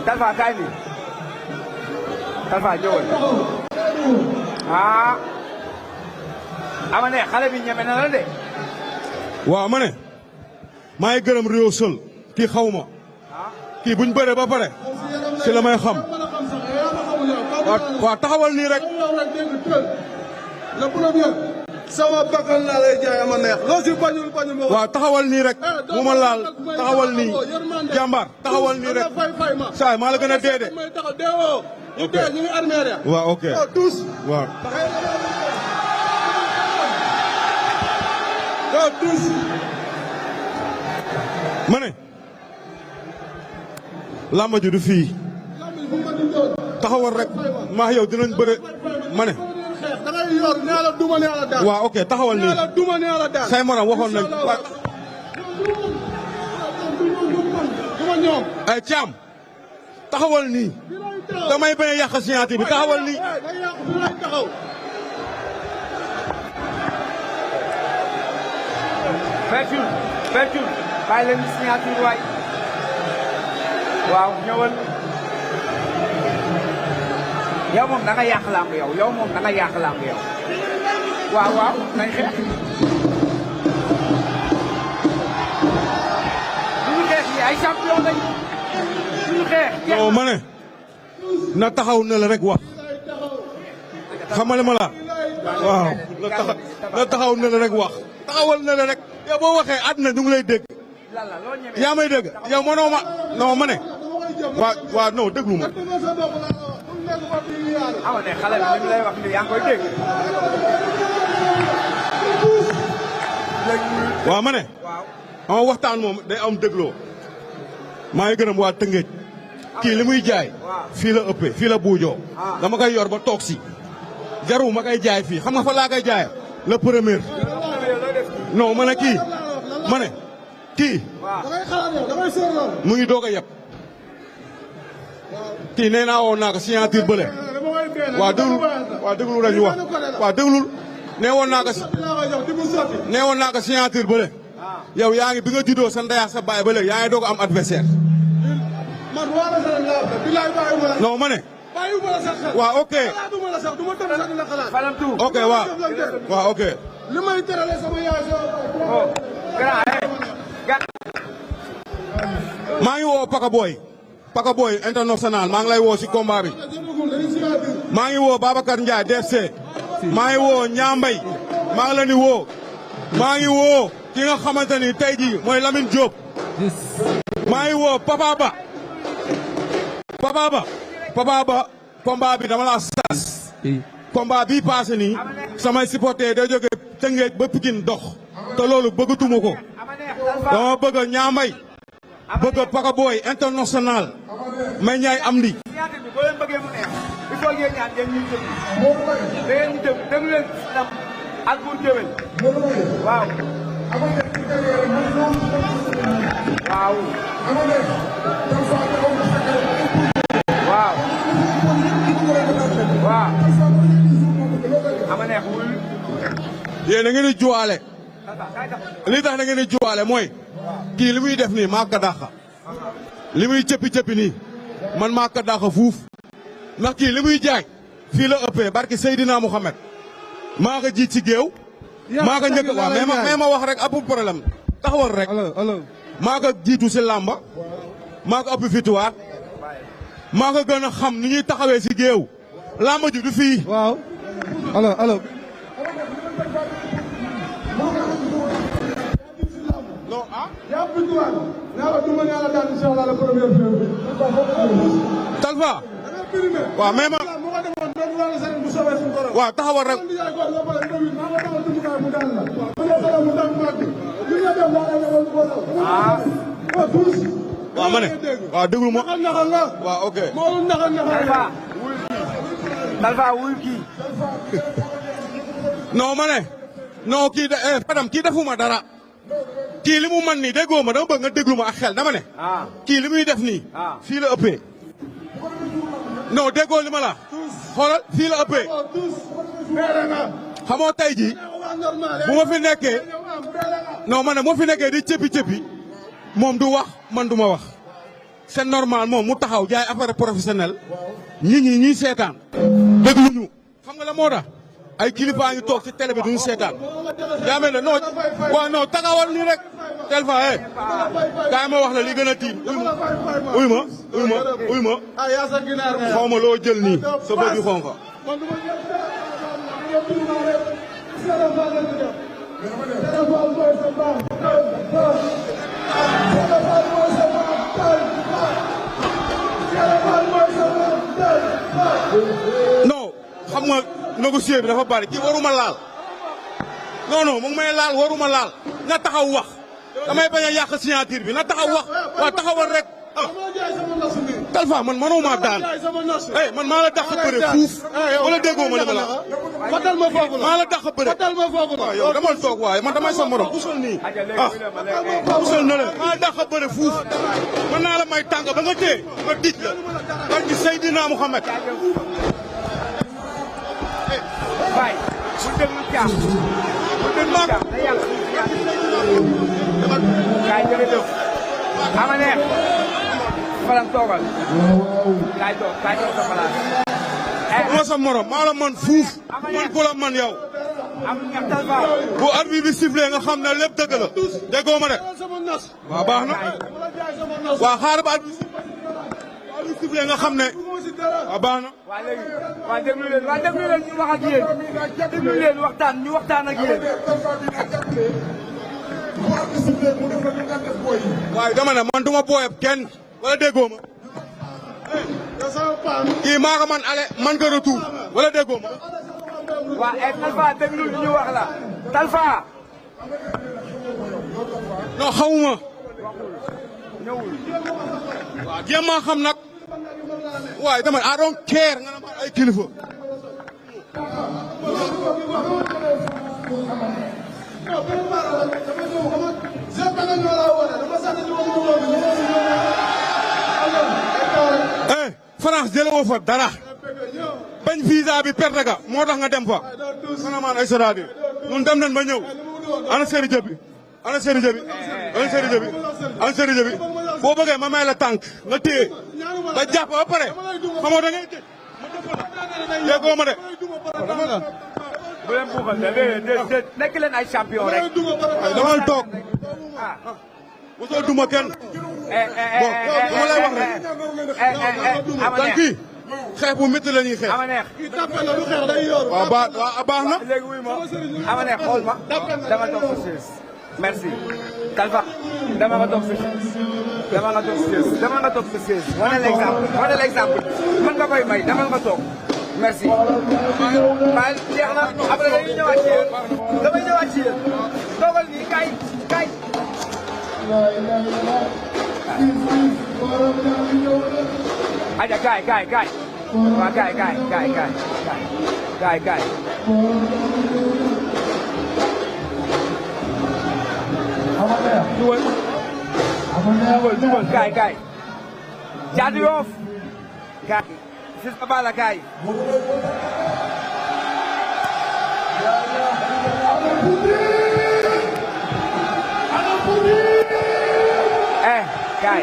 Talfa kaay bi Talfa ñëwal ah ama ne xale bi ñeme na la de. waaw ma ne maa ngi gërëm Rio Sol kii xaw ma kii buñ bëree ba pare si la may xam waaw taxawal nii rek. le premier sama bakkan laa lay jaay ama neex loo si bañul ma waaw taxawal nii rek mu ma laal taxawal nii jàmbaar taxawal nii rek saay maa la gën a dee de. ñu dee ñu ngi armée ya waaw ok tous waaw tous ma ne làmb ji du fii taxawal rek maa yow dinañ bëre ma ne da ngay yor nee la duma nee la daan waaw ok taxawal nii nee la duma nee la daan say morom waxoon nañ duma ñoom ay caam taxawal nii damay bañ a yàq signature bi taxawal nii Bertul bàyyi leen signature waay waaw ñëwal yow moom da nga yàq lamb yow moom da nga yàq lamb yow waaw nañ xeex duñu xeex yi ay champion lañ duñu xeex non ma ne na taxaw ne la rek wax xamale ma la waaw na taxaw ne la rek wax taxawal ne la rek yow boo waxee àdduna du ngi lay dégg yaa may dégg yow mënoo ma non ma ne waaw non déglu ma ama ne xale bi li mu lay wax ni yaa ngi koy dégg waaw ma ne ama waxtaan moom day am dégloo maa ngi gërëm waa Tëngéej kii li muy jaay fii la ëppee fii la buujoo dama koy yor ba toog si jaru ma koy jaay fii xam nga fa laa koy jaay le premier non ma ne kii ma ne kii mu ngi doog a yeb kii nee naa woon naa ko signature bële waaw déglu rek ñu wax waaw déglul nee woon naa ko signature bële yow yaa ngi bi nga juddoo sa ndey ak sa baay ba léegi yaa ngi doog a am adversaire non ma ne waaw ok ok waaw ok li may terale sama yaay maa ngi woo Paka Boy international maa ngi lay woo si combat bi maa ngi woo Babacar Ndiaye DFC maa ngi woo Ñaambay maa ngi leen di woo maa ngi woo ki nga xamante ni tey jii mooy Lamine Diop maa ngi woo Papa Ba combat bi dama la sas combat bii passé nii samay supporter day jóge Tëngéej ba Pikine dox te loolu bëggatuma ko dama bëgg Ñaambay bëgg Paka Boy international may ñaay am di boo leen bëggee mu neex il faut ngeen ñaan ngeen ñuy déglu da ngeen ñu déglu leen nam ak buur déwén waaw ama neex wul yéen da ngeen di juwaale li tax da ngeen di juwaale mooy kii li muy def nii maa ko dàq li muy cëppi nii man maa ko dàq fuuf ndax kii li muy jaay fii la ëppee barki Seydina Mouhamed maa ko jiit ci géew maa ko njëkk waaw mais ma wax rek amul problème taxawal rek maa ko jiitu si làmba maa ko ëpp victoire maa ko gën a xam ni ñuy taxawee si géew làmba ji du fii waaw allo non ah yaa victoire naa la duma naa la daan inshallah la première fois Talfa waaw mais ma waaw taxawal rek waaw ma ne waaw déglu ma waaw ok Talfa wul kii non ma ne non kii de Fadam kii defuma dara kii li mu man nii déggoo ma dama bëgg nga déglu ma ak xel dama ne kii li muy def nii fii la ëppee non déggoo li ma la xoolal fii la ëppee xamoo tey jii bu ma fi nekkee non ma ne moo fi nekkee di cëppi moom du wax man du ma wax c'est normal moom mu taxaw jaay affaire professionnel nit ñi ñuy seetaan dégluñu xam nga la moo tax ay kilifa ngi toog ci télé bi duñu seetaan yaa mel ne non waaw non taxawal nii rek tel fa kaay ma wax la li gën a tiim uy ma xaw ma loo jël nii sa bët yu xonq non xam nga négocier bi dafa bari kii waruma laal non mu ngi may laal waruma laal na taxaw wax damay bañ a yàq signature bi na taxaw wax waaw taxawal rek Talfa man manuma daan man maa la dàq bëre fuuf wala déggoo ma li ma la fatal ma foofu la maa la dàq bëre fatal ma foofu la yow dama toog waaye man damay sa morom usal nii usal na leen maa la dàq bëre fuuf mën naa la may tàng ba nga téye nga dij la barki Seydina Muhammad Baye bu déglu caam bu déglu caam da yàlla kaay jërëjëf ama neex falam toogal kaay toog sa place ma sa morom maa la man fuuf man ku la man yow am neex Talfa bu arbitre bi sifflé nga xam ne lépp dëgg la déggoo ma de waaw baax na waaw xaar ba arbitre bi sifflé nga xam ne waaw baax na waa léegi waa déglu leen ñu wax ak yéen déglu leen ñu waxtaan ak yéen waaye dama ne man duma booyab kenn wala déggoo ma kii maa ko man ale man ko retour wala déggoo ma waa Talfa déglu ñu wax la Talfa non xawuma ñëwul waaw jéem maa xam nag waaye dama ne I don't care nga ne ay kilifa France jëlewoo fa dara bañ visa bi perte ga moo tax nga dem fa mana maan ay c'est-à-dire ñun dem nañ ba ñëw ana Serigne Diaby ana Serigne Diaby boo bëggee ma may la tànk nga téye ba jàpp ba pare xamoo da ngay tëj déggoo ma de bu leen buuxal de nekk leen ay champion rek damal toog mosoo duma kenn bon dama lay wax rek dan kii xeex bu métti la ñuy xeex ama neex waaw baax na léegi wuy ma ama neex xool ma dama toog sa chaise merci Talfa dama nga toog sa chaise wane l'exemple man nga koy may dama nga toog merci baal jeex na après dañuy ñëwaat ci yéen damay ñëwaat ci yéen toogal nii kay aja kaay waa kaay dugal kaay Caatu Yoff kaay Fils de Balla kaay kaay